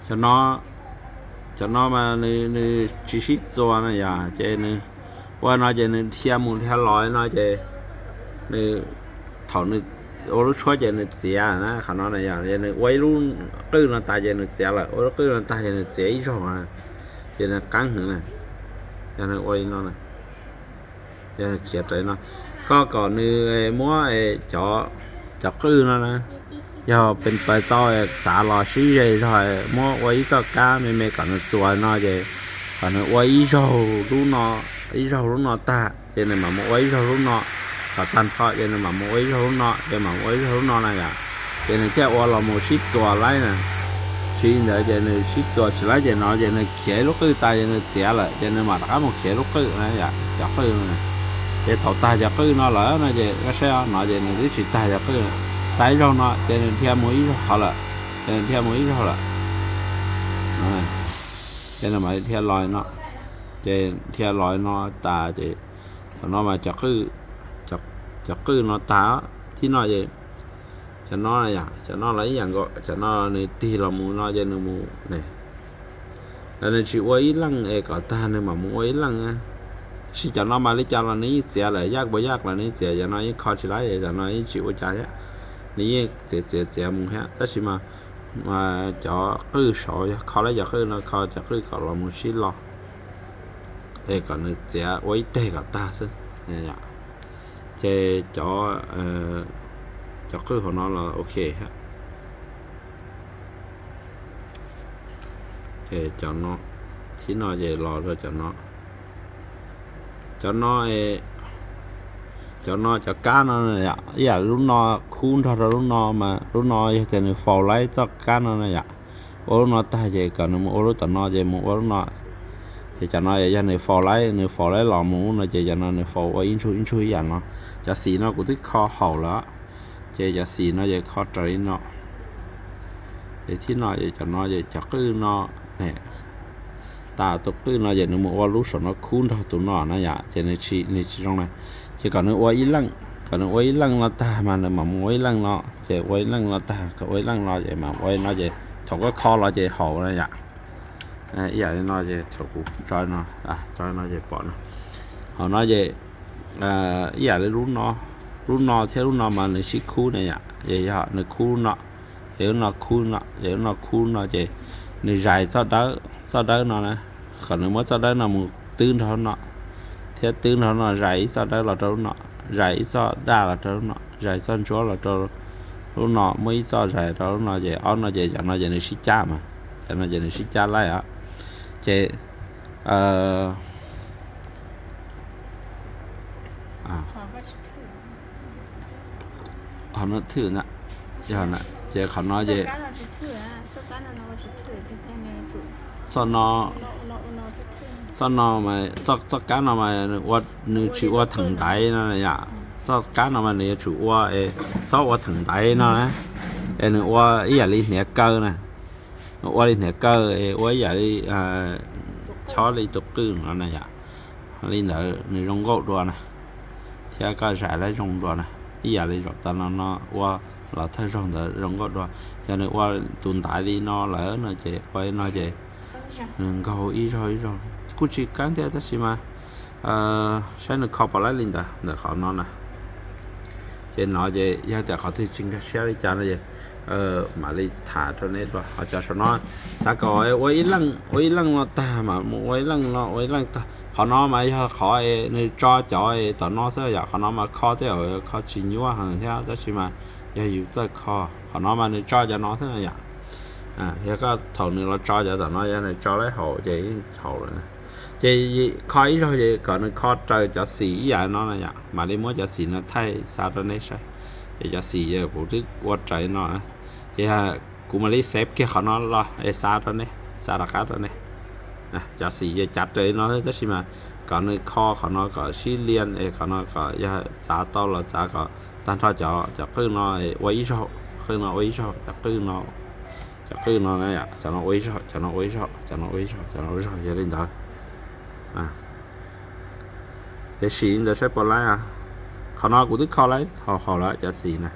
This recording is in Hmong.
Cov no, cov no mas nws, nws tsis sib txuas na yom, ces nws ua no ces nws dhia mus dhia los no ces nws, thaum nws ua lub tshuab ces nws txiav na, qhov no na yom, nws ua ib lub qwj no tas ces nws txiav lawm, ua lub qwj no tag ces nws txiav ib zaug na, ces nws qeeb heev na, yog nws ua li no na, yog nws khiav raws no, koj kom nws muab cov, cov qwj no na, yog pes paws tau txav los sib ze zog, muab ua ib txoj kab me me kom nws txuas no ces kom nws ua ib zaug lub no, ib zaug lub no tag ces nws mam mus ua ib zaug lub no, kom tag nrho ces nws mam mus ua ib zaug lub no, ces mam mus ua ib zaug lub no na yom, ces nws thiaj ua los mus sib txuas laib na. Tsis li ntawd ces nws sib txuas tsis laib ces no ces nws khiav ib lub qwj tas ces nws txiav lawm ces nws mam rov qab mus khiav lub qwj na yom, cov qwj no. Ces thaum tag cov qwj no lawm no ces koj saib no ces nws twb tsis tag cov qwj, tag ib zaug no ces nws dhia mus ib zaug qhov lawm, ces nws dhia mus ib zaug lawm, ces nws mam dhia los no, ces dhia los no tas ces thaum no mas cov qwj, cov qwj no tag, thib no ces cov no yom, cov no los ib yam nkaus, cov no nws tig los mus no ces nws mus ne, nws tsis ua ib leej es kom tag nws mam mus ua ib leej. Tab sis cov no mas li cas los nws yeej txiav lawm, yaj puas yaj los nws yeej txiav, cov no yeej kho tsis laib, cov no yeej tsis ua cas thiab, nws yeej txiav txiav txiav mus thiab. Tab sis mas cov qwj saud yog kho laib cov qwj no, kho cov qwj kom los mus sib lo, es kom nws txiav ua ib teg kom tag xwb. Ces cov, cov qwj hauv no los ok thiab. Ces cov no, thib no ces los rau cov no, cov no, cov no cov kab no ib yam lub no khub nrog rau lub no mas lub no yog tias nws faus laib txoj kab no na yom, ua lub no tag ces kom nws mus ua lub tom no ces mus ua lub no. Ces cov no yog nws faus laib, nws faus laib los mus lub no ces cov no nws faus ua ib ntsug ib ntsug ib yam no. Cov xim no kuv twb kho haum lawm, ces cov xim no ces kho raws li no. Ces thib no ces cov no ces cov qwj no, tas tus qwj no ces nws mus ua lub saum no khub nrog tus no na yom, ces nws tsis zoo na. Ces kom nws ua ib leej, kom nws ua ib leej no tag mas nws mam mus ua ib leej no, ces ua ib leej no tag kom ua ib leej no ces mam ua no ces thaum koj kho los ces haum na yom. Ib yam li no ces thaum kuv tso no, tso no ces pom no, hauv no ces ib yam li lub no thiab lub no mas nws sib khub na yom, ces yog nws khub no, ces lub no khub no, ces lub no khub no ces nws zais txoj dawb, txoj dawb no na, kom nws muab txoj dawb no mus twb nrog lub no, thiab twb nrog lub no, zais ib txoj dawb los rau lub no, zais ib txoj daj los rau lub no, zais txoj ntsuab los rau lub no, muab ib txoj zais rau lub no ces ob no ces cov no ces nws sib cab mas, cov no ces nws sib cab laij os. Ces qhov no thwj na, ces qhov no ces txoj no, txoj no mas, txoj kab no mas nws ua, nws tsis ua theem ntaiv no yom. Txoj kab no mas nws yuav tsum ua, txhob ua theem ntaiv no na, es nws ua ib yam li hniav kaw na, nws ua li hniav kaw, ua ib yam li, chob li tus qwj no na yom. Li ntawd nws zoo nkauj dua na, thiab koj zais lawv zoo dua na, ib yam li zaum tas no no ua los thawj zaug ntawd zoo nkauj dua. Yog nws ua tus ntaiv li no lawm no ces ua li no ces nws nkaug ib zaug ib zaug kuj tsis keeb thiab tab sis mas saib nws kho puas laib li ntawd ntawm qhov no na. Ces no ces yog tias qhov twg tsis nkag siab li cas no ces mam li tham rau neb dua. Ho cov saum no xav kom ua ib leej, ua ib leej no tag mas mus ua ib leej no ua ib leej tag. Qhov no mas yog qhov nws tso cov tom no xwb yom, qhov no mas kho tej zaum kho tsis nyuaj heev thiab tab sis mas yog yus txawj kho, qhov no mas nws tso cov no xwb yom. Yog koj thaum nws los tso cov tom no yog nws tso laib haum ces haum lawm. Ces kho ib zaug ces kom nws kho raws cov xim ib yam no na yom, mam li muab cov xim no thaij xa rau neb saib. Ces cov xim kuv twb ua raws no, ces kuv mam li xev kiag qhov no los es xa rau neb, xa rov qab rau neb. Cov xim ces cav raws li no tab sis mas kom nws kho qhov no kom sib lias es qhov no kom yog txav tau los txav kom tag nrho cov, cov qwj no ua ib zaug, qwj no ua ib zaug, cov qwj no, cov qwj no, cov no ua ib zaug, cov no ua ib zaug, cov no ua ib zaug, cov no ua ib zaug, yog li ntawd. Es sim li ntawd saib puas laib. Qhov no kuv twb kho laib haum haum lawm cov xim na.